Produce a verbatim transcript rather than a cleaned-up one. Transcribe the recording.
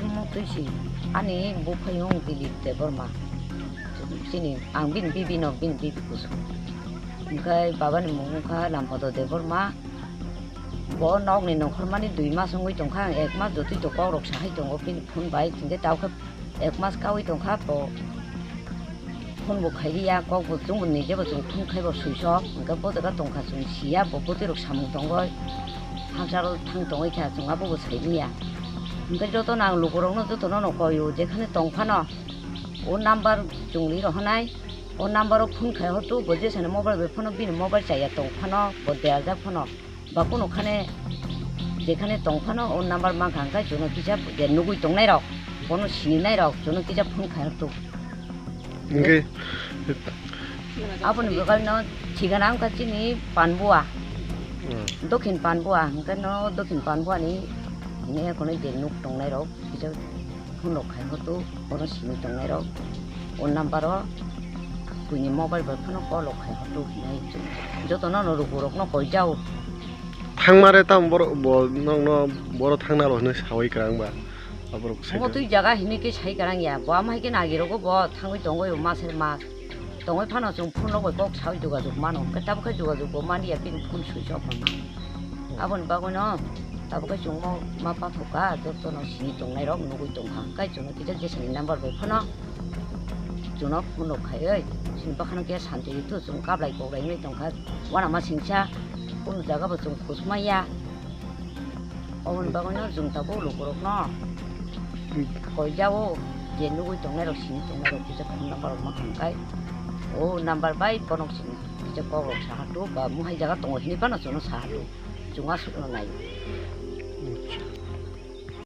Mung twi si ani buphai wng Dilip Debbarma. Chini ang bini bibi no, bini bibi kusung. Hwnkhe baba ni mung wngkha Lampado Debbarma. Bo nok ni nongkhor mani dui mas wngwi tongkha, ang ek mas jotwi to kok rok sahai tongo bini phone bai, hwnkhe tabukhe ek mas kaui tongkha bo. Phone bo khailiya, kok bo chwng bo nijebo chwng phone khaibo switch off, hwnkhe bo jaga tongkha chwng siya, bo bwtwi rok samung tongwi hapsalo thang tongwi kha, chwng abo bo sailiya. Hwnkhe jotono ang lukurokno jotono no koio, jekhane tong phano o number chwng ri rohonai, o number o phone khai hortu, bo jesani mobile bai phano bini mobile chaya tong phano, bo dejak phano. Ba kuno khane jekhane tong phano o number mankha, hwnkhe chwngno kisa je nugwi tongnai rok, bono sininai rok chwngno kisa phone khai rwktu. Hwnkhe aboni bwkhalno thikana wngkha chini Panbua, hmm, Dokhin Panbua, hwnkhe no Dokhin Panbua ni hwnwi ekhorno je nuk tongnai rok. Kisa phone rok khai hotu, bono simi tongnai rok. O number o buini mobile bai phano call rok khai hotu hinwi chwng jotono no lukurokno koijao. Thangmare tamo borok bo nokno boro thangna rw hinwi sawi kwrang ba. Aborok sai. Omo twi jaga hinwi khe sai kwrang ya. Bo ama hai khe nagi rogo bo thangwi tongwi o maser mas. Tongwi phano chwng phone rok bai kok sawi jogajog mano, hwnkhe tabukhe jogajog bo mani ya, bini phone switch off wngma. Aboni bagwino tabukhe chwngno ma pathok kha, jotono sini tongnai rok nugwi tongkha, hwnkhe chwngno kisa jesani number bai phano chwngno phone rok khaiwi chini bwkhano khe santi rwthu, chwng kablai koklai wngwi tongkha, uanama singsa kunu jaga bo chwng khus maya. Oboni bagwino chwng tabuk lukurokno koijao, je nugwi tongnairok, sini tongnairok kisa phone number rok ma khankai. O number bai bono chwng kisa kokrok sahartu ba muhai jaga tongo hinwi phano chwngno sahartu. Chwng aswkno nai.